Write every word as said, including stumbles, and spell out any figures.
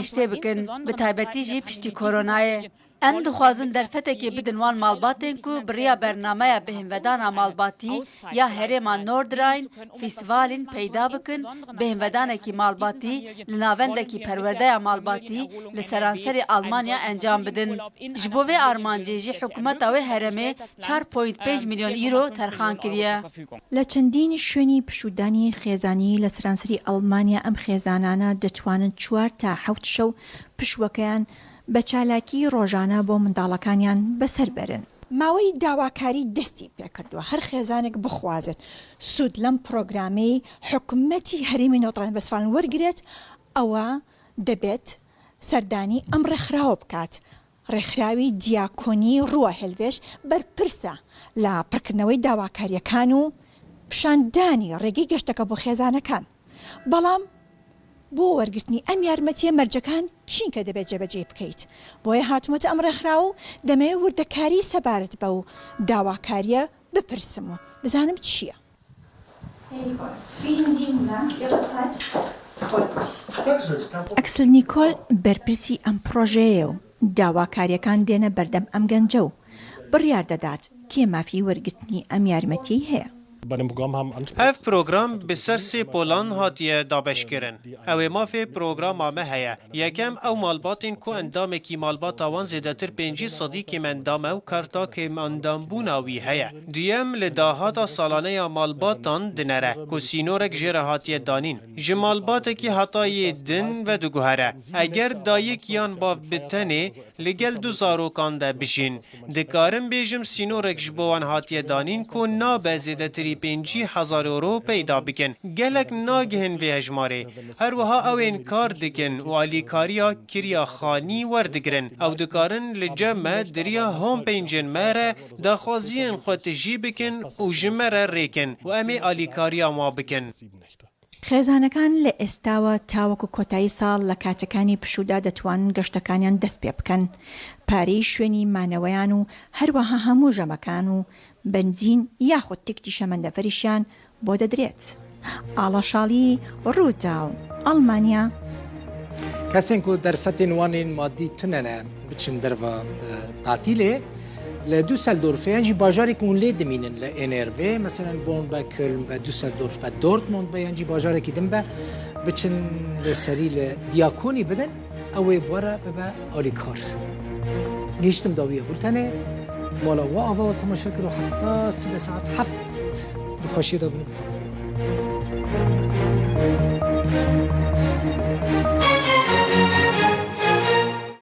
geştê bikin, bi taybetî jî piştî koronayê. Em dixwazin derfetekê bidin wan malbatên ku bi riya bernameya bêhnvedana malbatî ya herêma Nordrhein fîstîvalên peyda bikin, bêhnvedanekî malbatî li navendekî perwerdeya malbatî li seranserê Almanya encam bidin. Ji bo vê armancê jî hikûmeta wê herêmê çar point pênc milyon euro terxan kiriye. لە چەندین شوێنی پشوودانی خێزانی لە سەرانسەری ئەڵمانیا ئەم خێزانانە دەتوانن چوار تا حەوت شەو پشووەکەیان بە چالاکی ڕۆژانە بۆ منداڵەکانیان بەسەر بەرن. ماوەی داواکاری دەستی پێکردووە هەر خێزانێک بخوازێت سوود لەم پرۆگرامەی حکومەتی هەرێمی نۆتڕان وێستفالن وەرگرێت، ئەوە دەبێت سەردانی ئەم ڕێکخراوە بکات. ڕێکخراوی دیاکۆنی ڕووە هێلڤێش بەرپرسە لە پڕکردنەوەی داواکارییەکان و پیشاندانی ڕێگەی گەشتەکە بۆ خێزانەکان. بەڵام بۆ وەرگرتنی ئەم یارمەتییە مەرجەکان چین کە دەبێت جێبەجێی بکەیت؟ بۆیە هاتوومەتە ئەم ڕێکخراوە و دەمەوێت وردەکاری سەبارەت بەو داواکارییە بپرسم و بزانم چییە. ئەکسل نیکۆل بەرپرسی ئەم پڕۆژەیە و داواکارییەکان دێنە بەردەم ئەم گەنجە و بڕیار دەدات کێ مافی وەرگرتنی ئەم یارمەتییەی هەیە. Bei dem Programm haben Anspruch. Ev program bi ser sê polan hatiye dabeşkirin. Ew ê mafê programa me heye. Yekem, ew malbatên ku endamekî malbata wan zêdetir pêncî sedî kêmendam e û karta kêmendambûna wî heye. Duyem, li dahata salane ya malbatan dinere ku sînorek jê re hatiye danîn. Ji malbatekî heta yê din vediguhere. Eger dayik yan bav bi tenê li gel du zarokan de bijîn, dikarim bêjim sînorek ji bo wan hatiye danîn ku nabe zêdetirî pêncî hezar euro peyda bikin. Gelek nagihin vê hejmarê. Her wiha ew ên kar dikin û alîkariya kiriya xanî werdigirin. Ew dikarin li cem me di riya hom pêncên me re daxwaziyên xwe tijî bikin û ji me re rêkin û em ê alîkariya wan bikin. خێزانەکان لە ئێستاوە تاوەکو کۆتایی ساڵ لە کاتەکانی پشوودا دەتوانن گەشتەکانیان دەست پێ بکەن، پارەی شوێنی مانەوەیان و هەروەها هەموو ژەمەکان و بەنزین یاخود تیکتی شەمەندەفەریشیان بۆ دەدرێت. ئاڵا شاڵی، ڕووداو، ئەڵمانیا. Kesên ku derfetên wan ên madî tune ne, biçin derva, e, tatîlê, li Düsseldorfê yan jî bajarê ku hûn lê dimînin li N R W, meselen Bonn be, Köln be, Düsseldorf be, Dortmund be, yan jî bajarekî din be, biçin li serî li diyakûnî bidin, ew ê bi we re bibe alîkar. Gihîştim dawiya bultenê, mala we ava temaşe kir û heta sibê saet heft bi xweşiyê de bin bi xwe.